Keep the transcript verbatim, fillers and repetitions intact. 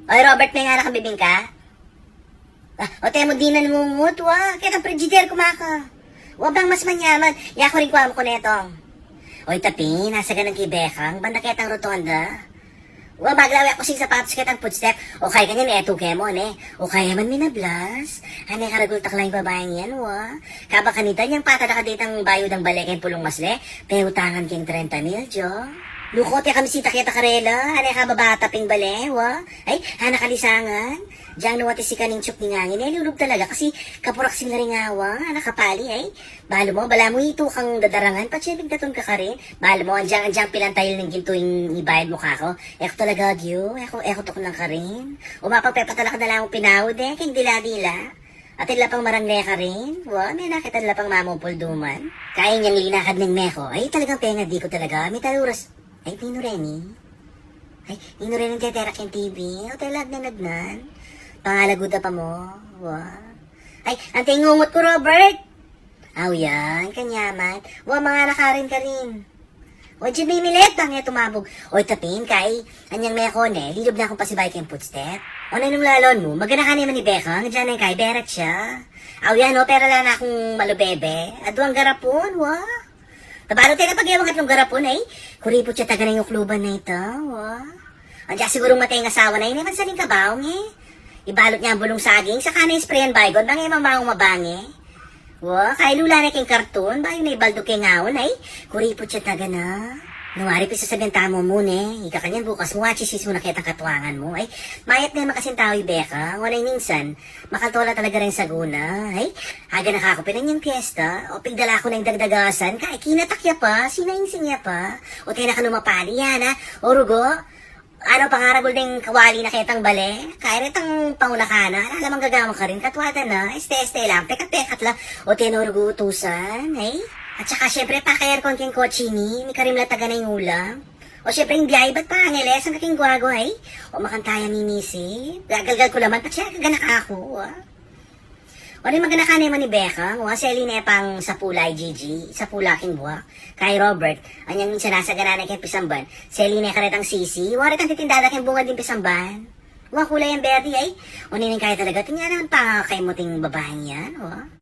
Oy, Robert, menga na kang bibingka? Ah, o, temu dinan mu ngut, wa. Ketang Frigidaire ku maka. Wa, bang mas manyaman. Yaku rin, kua mu ku netong. Oy, Tapin, nasa ganang kibekang banda ketang rotonda. Wa, maglawe ku sing sapatos ketang footstep. O kaya kanyan, etu ke mu, ne? O kaya man minablas. Ane karagul taklang babaeng yan, wa. Kaba kanita, nyang patada ka detang bayu dang bale keng Pulung Masle, peutangan keng trenta mil, jo. Lukot ya kami sita keta karela, ane ka babata ping bale, wa. Ay, ana kalisangan. Diang nuwati si kaning tsuk ning angin, e, lulub talaga, kasi kapurak sing laringawa, ana kapali, ay. Balu mo, bala mu itu kang dadarangan, patse bigdatun ka karin. Balu mo, andiang, andiang pilantayil ning gintu ing ibayad mu kaku. E ku talaga agyu, e ku, e ku tuknang karin. Umapang pepatalak na lang mu pinaud, e, keng dila-dila. Atin la pang marang ne karin, wa, me na ketan la pang mamupul duman. Kaya nyang linakad neng meko, ay, talagang pengadi ku talaga, mitaluras. Ay, ninu reni? Ay, ninu reni teterak keng T V? O, tela agnan-agnan. Pangalaguda pa mu, wa. Ay, ante ngungut ku, Robert! Aw yan, kanyaman. Wa, mangana karin karin. O, di mimilet, bang e tumabug. Oy, Tapin, kay, anyang meko ne, lilub na kung pasibay keng footstep. O, nanung lalon mu, magana ka ne man ni Bekang, diyan ne kay, berat siya. Aw yan, o, pera la na kung malubebe. Aduang garapun, wa. Tabalu tela pag-ewang atlung garapun, ay. Kuriput ya taga na ing ukluban na ita, wa. Andiang sigurung mate ing asawa na ini, man saling kabaung, e. Ibalut nya bulung saging, saka na isprayan Baygon, bang e mamaung mabange. Wa, kailula na keng karton, bayu na ibalduk keng aun, ay. Kuriput ya taga na. Nuari pisasabian tamu mu ne, ika kanyan bukas mu, atsisis mu na ketang katuangan mu, ay. Mayat ne makasing tau i Bekang, wa, neng minsan, makaltola talaga ring saguna, ay. Aga na kaku pin anyang piyesta, o pigdala ku na ing dagdagasan, kay kinatak ya pa, sinaing-sing ya pa, o tena ka nu mapali, ana, o rugo, ano pangaragul deng kawali na ketang bale, kay retang pauna ka na, ala la mang gagawan karin, katwatan na, este-este lang, pekat-pekat la, o tena o rugo utusan, ay. At saka, siyempre, paka-aircon keng kotse ini, mikarim la taga na ing ulam. O siyempre, ing biyahe, ba't pa Angeles, ang kaking gwago, ay? O makanta ya minisip, gagalgal ku la man, patse agana kaku, ah. O, ne, magana ka ne man ni Bekang, wa, seli ne pang sapula i Gigi, sapula king buak. Kay Robert, anyang minsan nasagana ne keng pisamban, seli ne karetang sisi, wa, retang titinda da keng bunga ding pisamban. Wa, kulay yang berde, ay. O, ne, neng kaya talaga, tinya naman pa kay muting babaeng yan, wa.